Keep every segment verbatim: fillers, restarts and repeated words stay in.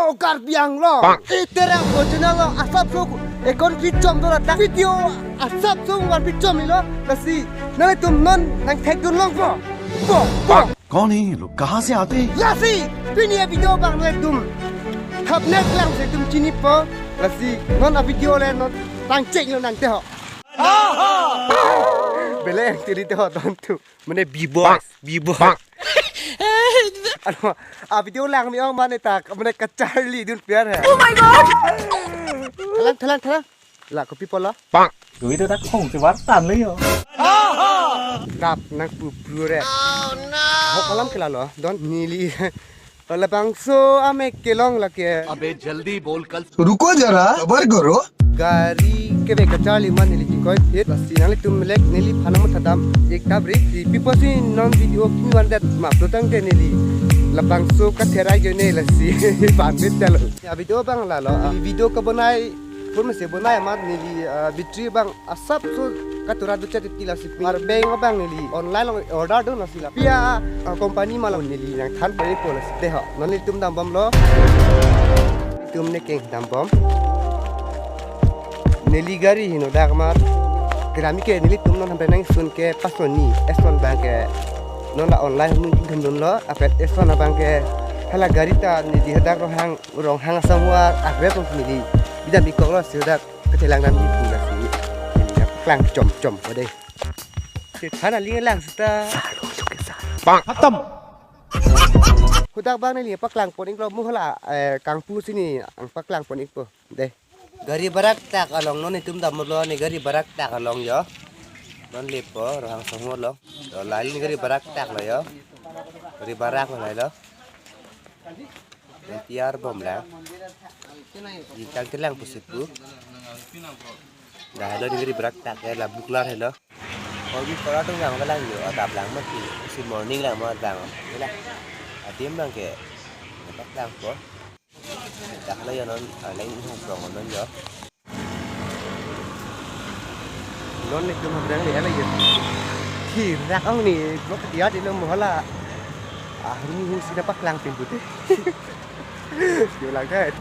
O Karbi Anglong. Bang. Iterang bo channel lo asap so ekon pi chom do la dak video asap so wan pi chom ilo lasi nanglitum non nangthekdun longpo. Po, po. कौन है ये लोग? कहाँ से आते हैं? Lasi pini a video abang nanglitum thap nek lang se tum chinipo lasi non a video le non tang chek lo nangte ho. Bele yang tiri te ho don tu. Mane B-boy, B-boy. Ano, a video lang ni ong mane ta, mane kacharlidun piar hai. Oh my God! Thalang, thalang, thalang. La kopi polo? Dui ta khong si vartan le yo. Tap nangpupru re. Oh no! Ho kolam ke lalo, don neli. Labangso amek kelong lake. अबे जल्दी बोल, कल रुको जरा, सबर करो। Gari kebe kacharli ma neli kikoi thit lasi nanglitum lek neli phanam thadam ik tabri si pipo si non video kini van det ma plutang ke neli labangso katherai jo ne lasi pan bit telo. A video abang lalo, a video kabonai pun masi bonai amat neli, ah, battery abang asap so katura ducha titi lasi power bank abang neli online lo order do lasi la pia, ah, company ma lo neli nangthan pari po lasi te ho. Non nelitum dambomlo. Tum ne keng dambom. Neli gari heno dak mat. Kerami ke nelitum non hampe nangsun ke Panasonic, Ecson abang ke. Non la online mun tum dunlo, apet Ecson abang ke. Hala gari ta neli hadak Ronghang, Ronghang asam huar, agre pon neli. Bidam ikok lo si dak kethelang dam di pula si. Neli dak klang chom chom ode. Si thana ling lang sita. Khatam. Hudak abang neli paklang pon iklo mu hala, eh, kangpu si neli nangpaklang pon ikpo. De. Gari barak tak along non itum damlo ne gari barak tak along yo. Non lepo Ronghang asam huar lo. Lo lain gari barak tak lo yo. Gari barak lo lai lo. Non tiar bom lang. Di tang tilang pusi pu. Dah lo ne gari barak tak ya la buklar helo. Korbi kora tung lang balang yo, adap lang mati. Si morning lang mo lang. Ila. Adim lang ke. Dapat lang po. Dak lo yo non, ah, lang hong prong non yo. Non ne tum brang le ala yo. Thirak ong ne, mo kedia di lo mo hala. Ah, hung hung si dapat lang pin pute. Yo lang kan.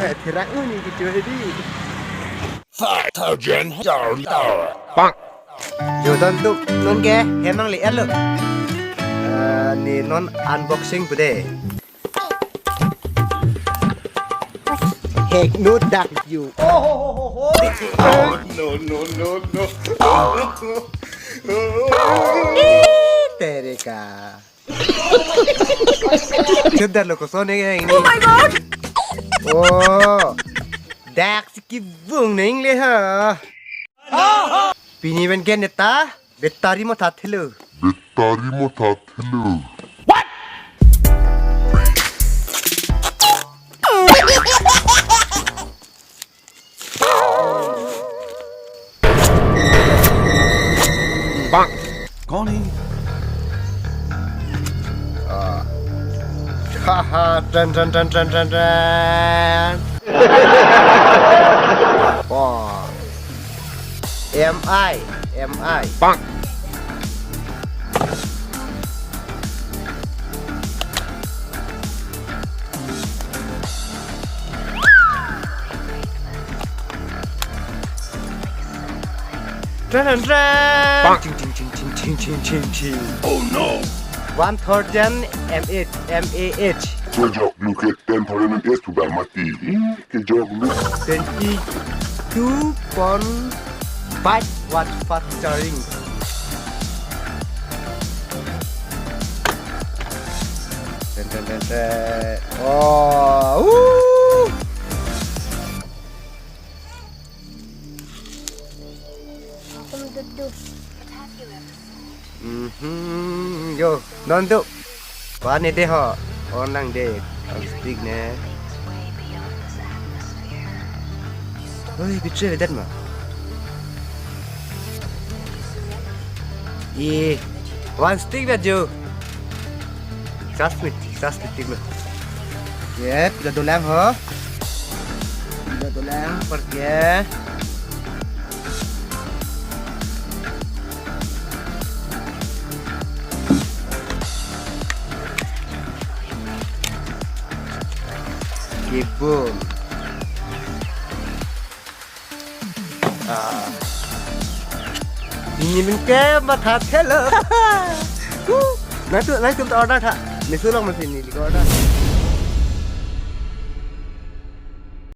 Eh, thirak uni gitu di. Five thousand dollar. Bang. Yo don tu, non ke, hemang le elo. Eh, ne non unboxing pu de. Hek no dak yo. No, no, no, no. Tere ka. Chedar lo koson ne ini. Oh my God! Oh. Dak si kibung neng le ha. Pini pen gen ta battery mo that helo. Battery mo that helo. Bang. कौन है? Ah. Haha, dun, dun, dun, dun, dun, dun. Oh. M I, M I. Bang. Tran, tran, tran. Bang. Ching, ching, ching. Oh no. One thousand mAh, mAh. Kejok lu ke ten thousand mAh tu bang mati. Ih, kejok lu. Twenty-two point five watt fast charging. Ten, ten, ten, ten. Oh, woo. Welcome to the Mhm, yo, non tu. Wan ne de ho, on lang de, on stick ne. Oi, bitre vedet ma. E, one stick vedet jo. Sas mit, sas mit tik lo. Ye, pila dolang ho. Pila dolang, pergi. Ipun. Ah. Ini men ke matha thelo. Nangtum, nangtum ta order tha. Meso along masi neli ke order.